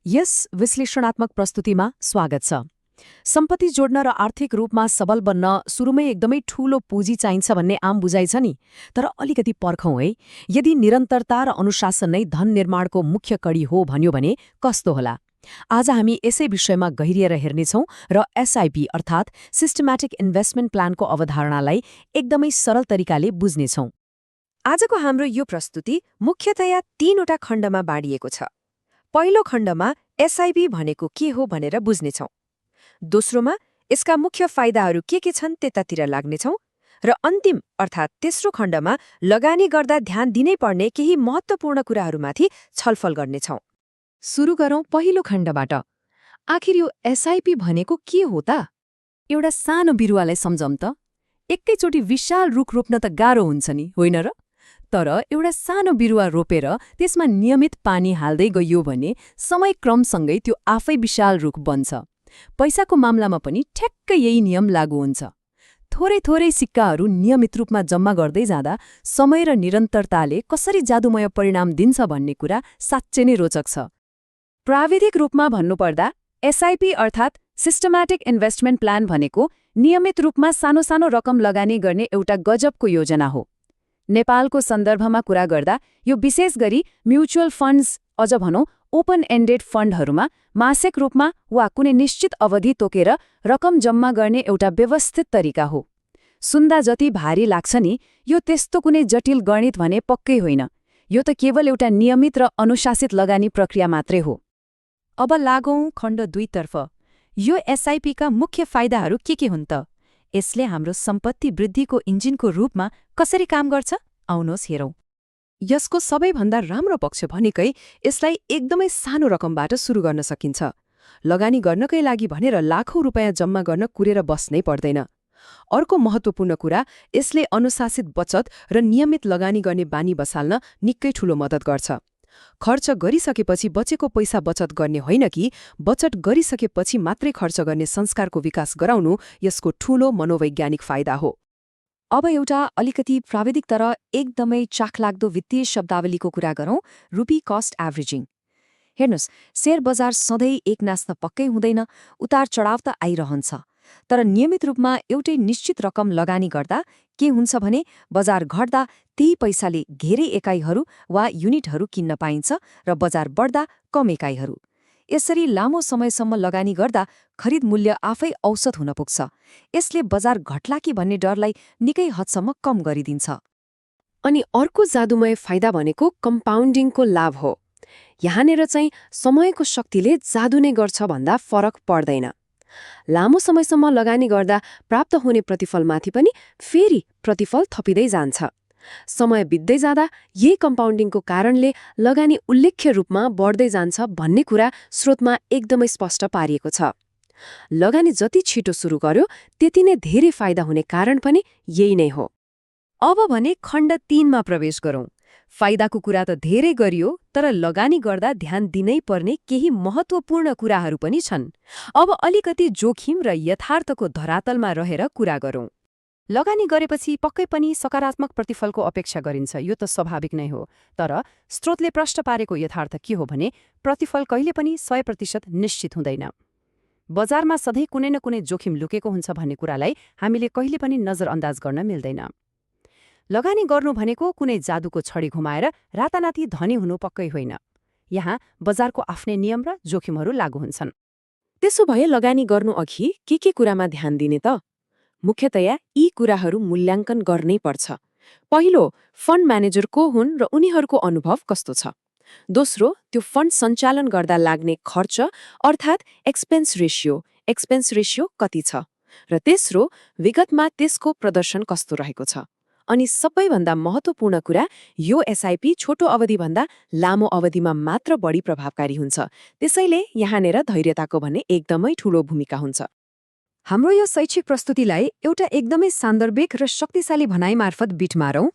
यस विश्लेषणात्मक प्रस्तुतिमा स्वागत छ। सम्पत्ति जोड्न र आर्थिक रूपमा सबल बन्न सुरुमै एकदमै ठूलो पुँजी चाहिन्छ भन्ने आम बुझाइ छ नि, तर अलिकति पर्खौं है। यदि निरन्तरता र अनुशासन नै धन निर्माणको मुख्य कडी हो भन्यो भने कस्तो होला? आज हामी यसै विषयमा गहिरिएर हेर्नेछौं र एसआइपी अर्थात् सिस्टमेटिक इन्भेस्टमेन्ट प्लानको अवधारणालाई एकदमै सरल तरिकाले बुझ्नेछौं। आजको हाम्रो यो प्रस्तुति मुख्यतया 3वटा खण्डमा बाँडिएको छ। पहिलो खण्डमा एसआइपी भनेको के हो भनेर बुझ्नेछौं। दोस्रोमा यसका मुख्य फाइदाहरू के छन् त्यतातिर लाग्नेछौं र अन्तिम अर्थात् तेस्रो खण्डमा लगानी गर्दा ध्यान दिनै पर्ने केही महत्त्वपूर्ण कुराहरूमाथि छलफल गर्नेछौं। सुरु गरौं पहिलो खण्डबाट। आखिर यो एसआइपी भनेको के हो त? एउटा सानो बिरुवालाई सम्झौं त। एकैचोटि विशाल रुख रोप्न त गाह्रो हुन्छ नि, होइन र? तर एउटा सानो बिरुवा रोपेर त्यसमा नियमित पानी हाल्दै गइयो भने समयक्रमसँगै त्यो आफै विशाल रुख बन्छ। पैसाको मामलामा पनि ठ्याक्कै यही नियम लागू हुन्छ। थोरै थोरै सिक्काहरू नियमित रूपमा जम्मा गर्दै जाँदा समय र निरन्तरताले कसरी जादुमय परिणाम दिन्छ भन्ने कुरा साँच्चै नै रोचक छ। प्राविधिक रूपमा भन्नुपर्दा एसआइपी अर्थात् सिस्टमेटिक इन्भेस्टमेन्ट प्लान भनेको नियमित रूपमा सानो सानो रकम लगानी गर्ने एउटा गजबको योजना हो। नेपालको सन्दर्भमा कुरा गर्दा यो विशेष गरी म्युचुअल फन्ड्स अझ भनौं ओपन एन्डेड फन्डहरूमा मासिक रूपमा वा कुनै निश्चित अवधि तोकेर रकम जम्मा गर्ने एउटा व्यवस्थित तरिका हो। सुन्दा जति भारी लाग्छ नि, यो त्यस्तो कुनै जटिल गणित भने पक्कै होइन। यो त केवल एउटा नियमित र अनुशासित लगानी प्रक्रिया मात्रै हो। अब लागौं खण्ड 2 तर्फ। यो एसआइपीका मुख्य फाइदाहरू के हुन् त? यसले हाम्रो सम्पत्ति वृद्धिको इन्जिनको रूपमा कसरी काम गर्छ? आउनुहोस् हेरौं। यसको सबैभन्दा राम्रो पक्ष भनेकै यसलाई एकदमै सानो रकमबाट सुरु गर्न सकिन्छ। लगानी गर्नकै लागि भनेर लाखौं रुपैयाँ जम्मा गर्न कुरेर बस्नै पर्दैन। अर्को महत्त्वपूर्ण कुरा, यसले अनुशासित बचत र नियमित लगानी गर्ने बानी बसाल्न निकै ठूलो मद्दत गर्छ। खर्च गरिसकेपछि बचेको पैसा बचत गर्ने होइन कि बचत गरिसकेपछि मात्रै खर्च गर्ने संस्कारको विकास गराउनु यसको ठूलो मनोवैज्ञानिक फाइदा हो। अब एउटा अलिकति प्राविधिक तर एकदमै चाखलाग्दो वित्तीय शब्दावलीको कुरा गरौं, रुपी कस्ट एभरेजिङ। हेर्नुस्, शेयर बजार सधैँ एक नास्न पक्कै हुँदैन, उतार चढाव त आइरहन्छ। तर नियमित रूपमा एउटै निश्चित रकम लगानी गर्दा के हुन्छ भने बजार घट्दा त्यही पैसाले धेरै एकाइहरू वा युनिटहरू किन्न पाइन्छ र बजार बढ्दा कम एकाइहरू। यसरी लामो समयसम्म लगानी गर्दा खरिद मूल्य आफै औसत हुन पुग्छ। यसले बजार घट्ला कि भन्ने डरलाई निकै हदसम्म कम गरिदिन्छ। अनि अर्को जादुमय फाइदा भनेको कम्पाउन्डिङको लाभ हो। यहाँनिर चाहिँ समयको शक्तिले जादु नै गर्छ भन्दा फरक पर्दैन। लामो समयसम्म लगानी गर्दा प्राप्त हुने प्रतिफलमाथि पनि फेरि प्रतिफल थपिँदै जान्छ। समय बित्दै जाँदा यही कम्पाउन्डिङको कारणले लगानी उल्लेख्य रूपमा बढ्दै जान्छ भन्ने कुरा स्रोतमा एकदमै स्पष्ट पारिएको छ। लगानी जति छिटो सुरु गर्यो त्यति नै धेरै फाइदा हुने कारण पनि यही नै हो। अब भने खण्ड 3 मा प्रवेश गरौं। फाइदाको कुरा त धेरै गरियो, तर लगानी गर्दा ध्यान दिनै पर्ने केही महत्त्वपूर्ण कुराहरू पनि छन्। अब अलिकति जोखिम र यथार्थको धरातलमा रहेर कुरा गरौं। लगानी गरेपछि पक्कै पनि सकारात्मक प्रतिफलको अपेक्षा गरिन्छ, यो त स्वाभाविक नै हो। तर स्रोतले प्रश्न पारेको यथार्थ के हो भने प्रतिफल कहिले पनि 100% निश्चित हुँदैन। बजारमा सधैँ कुनै न कुनै जोखिम लुकेको हुन्छ भन्ने कुरालाई हामीले कहिले पनि नजरअन्दाज गर्न मिल्दैन। लगानी गर्नु भनेको कुनै जादुको छडी घुमाएर रातानाति धनी हुनु पक्कै होइन। यहाँ बजारको आफ्नै नियम र जोखिमहरू लागू हुन्छन्। त्यसो भए लगानी गर्नु अघि के कुरामा ध्यान दिने त? मुख्यतया यी कुराहरू मूल्याङ्कन गर्नै पर्छ। पहिलो, फन्ड म्यानेजर को हुन् र उनीहरूको अनुभव कस्तो छ। दोस्रो, त्यो फन्ड सञ्चालन गर्दा लाग्ने खर्च अर्थात् एक्सपेन्स रेशियो कति छ। र तेस्रो, विगतमा त्यसको प्रदर्शन कस्तो रहेको छ। अनि सबैभन्दा महत्त्वपूर्ण कुरा, यो एसआइपी छोटो अवधिभन्दा लामो अवधिमा मात्र बढी प्रभावकारी हुन्छ। त्यसैले यहाँनिर धैर्यताको भने एकदमै ठूलो भूमिका हुन्छ। हाम्रो यो शैक्षिक प्रस्तुतिलाई एउटा एकदमै सान्दर्भिक र शक्तिशाली भनाइ मार्फत बिट मारौं।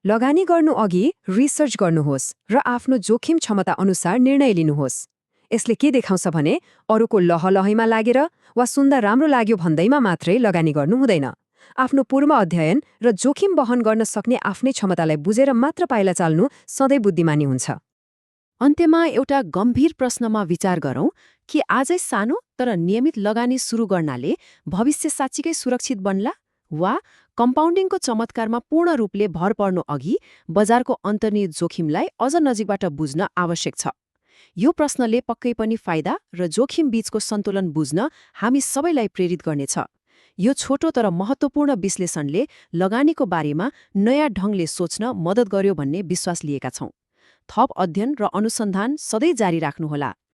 लगानी गर्नु अघि रिसर्च गर्नुहोस् र आफ्नो जोखिम क्षमता अनुसार निर्णय लिनुहोस्। यसले के देखाउँछ भने अरूको लहलहैमा लागेर वा सुन्दा राम्रो लाग्यो भन्दैमा मात्रै लगानी गर्नु हुँदैन। आफ्नो पूर्व अध्ययन र जोखिम वहन गर्न सक्ने आफ्नै क्षमतालाई बुझेर मात्र पाइला चाल्नु सधैँ बुद्धिमानी हुन्छ। अन्त्यमा एउटा गम्भीर प्रश्नमा विचार गरौँ कि आजै सानो तर नियमित लगानी सुरु गर्नाले भविष्य साँच्चीकै सुरक्षित बन्ला वा कम्पाउन्डिङको चमत्कारमा पूर्ण रूपले भर पर्नु अघि बजारको अन्तर्निहित जोखिमलाई अझ नजिकबाट बुझ्न आवश्यक छ। यो प्रश्नले पक्कै पनि फाइदा र जोखिम बीचको सन्तुलन बुझ्न हामी सबैलाई प्रेरित गर्नेछ। यो छोटो तर महत्त्वपूर्ण विश्लेषणले लगानीको बारेमा नयाँ ढङ्गले सोच्न मद्दत गर्यो भन्ने विश्वास लिएका छौँ। थप अध्ययन र अनुसन्धान सधैँ जारी राख्नुहोला।